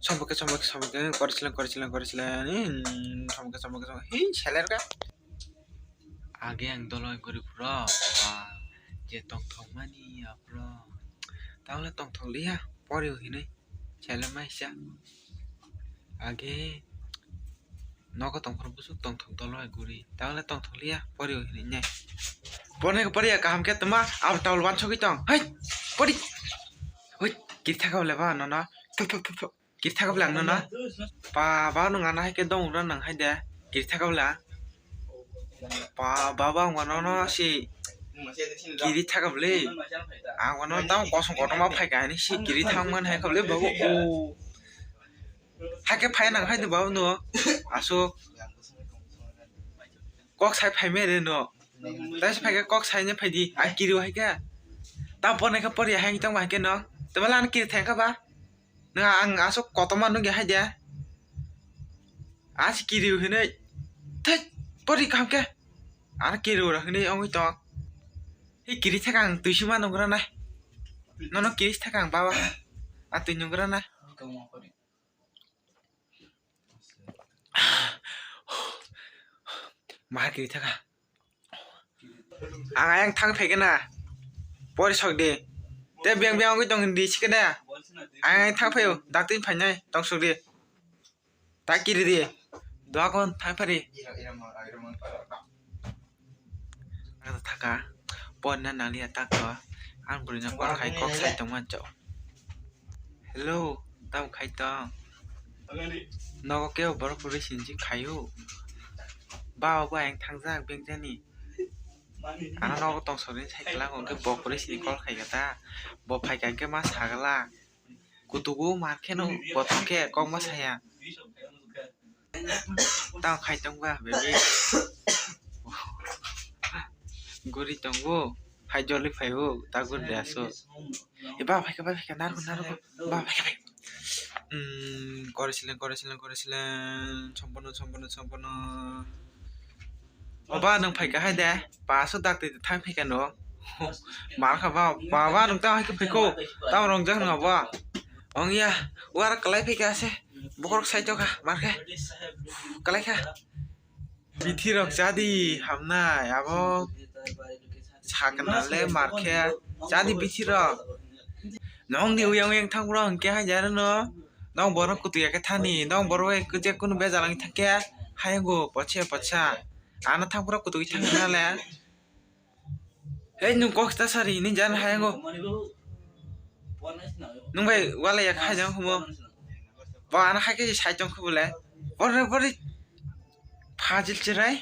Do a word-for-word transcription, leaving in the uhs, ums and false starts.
Somboke, somboke, somboke, korisleng, korisleng, korisleng, hmm, somboke, somboke, somboke, hi, seler ka. Age ang doloi guri phuro, ba, je tongthok mani aphro. Tangole tongthok liya, pori hinui, seler mai sa. Age, nogo tongphuru busuk tongthok doloi guri. Tangole tongthok liya, pori hinui ne. Pori, pori kaham khe tongma, abo towel wansogwi tong. Hai, pori. Hui, kiri thaka bole ba, nono. Thok, thok, thok, thok. Kiri thaka bole ang nono. Ba, ba, nwng ano hai khe dong ura nang hai de. Kiri thaka bole. Ba, ba, ba, ang nono si kiri thaka bole. Ang nono tamo kosong kotorma phai ka ani si kiri thang man hai kha bole, babu. O. Hai khe phai nang hai de, babu, no. Aswk. Kok sai phai me re no. Tai se phai khe kok sai ne phai di. Ang kiri hai khe. Tamo pori khe pori hai tong ba hai khe no. Tamo lan kiri thang kha ba. Nwng ang aswk kotorma nugya hai de. Asi kiri hinui. Thai, pori kaham khe. Ano kiri ura hinui ongwi tong. Hi kiri thaka ang twi sima nungra nai. Nono kiri thaka ang baba. A twi nungra nai. Ma kiri thaka. Ang ayang thang phai kena. Pori sok di. Te beng beng ongwi tong di sikena. Ang ayang thang phaio. Dakti phainai. Tong sok di. Ta kiri di. Dua kon thang phari. Ang thaka. Pon na nang liya ta ko. Ang buri na kor khai kok sai tong man cho. Hello, tamo khai tong? Nogo kebo borok kwrwi sinchi khaio. Ba, ba, ang thangjak beng jani. Ano nogo tong sori sai kwlak, hwnkhe bo kwrwi sini call khai kha ta. Bo phai kha hwnkhe ma sa glak. Kutugo mar khe no bo thong khe kok ma saya. Tamo khai tong ba, baby. Guri tongo. Hai joli phai o, ta guri de aso. E ba, phai kha, ba, phai kha, narwkgo, narwkgo. Ba, phai kha, phai kha. Hmm, kore sileng, kore sileng, kore sileng. Sompono, sompono, sompono. O ba, nwng phai kha hai de. Paso dakti thang phai kha no. Mar kha ba, ba, ba, nwng tamo hai khe phai kho. Tamo rongjak no ba. Ong ya, war kalai phai kha se. Bokhorok sai to kha, mar khe. Kalai kha. Bithi rok chadi hamnai, abo sakna le mar khe chadi bithi rok. Nong ni uyang uyang thang bro hwnkhe hai jaro no. Nong borok kutu ya khe thani, nong borok bai je kunu bejal wng thang khe hai wngo pochhe pochha. Ano thang bro kutu thang na le. Hei, nwng kok ta sari, nini jana hai wngo. Nwng bai wala ya khai jang humo. Bo ano hai khe sai tong khe bole. Bore, bore. Phajil chirai.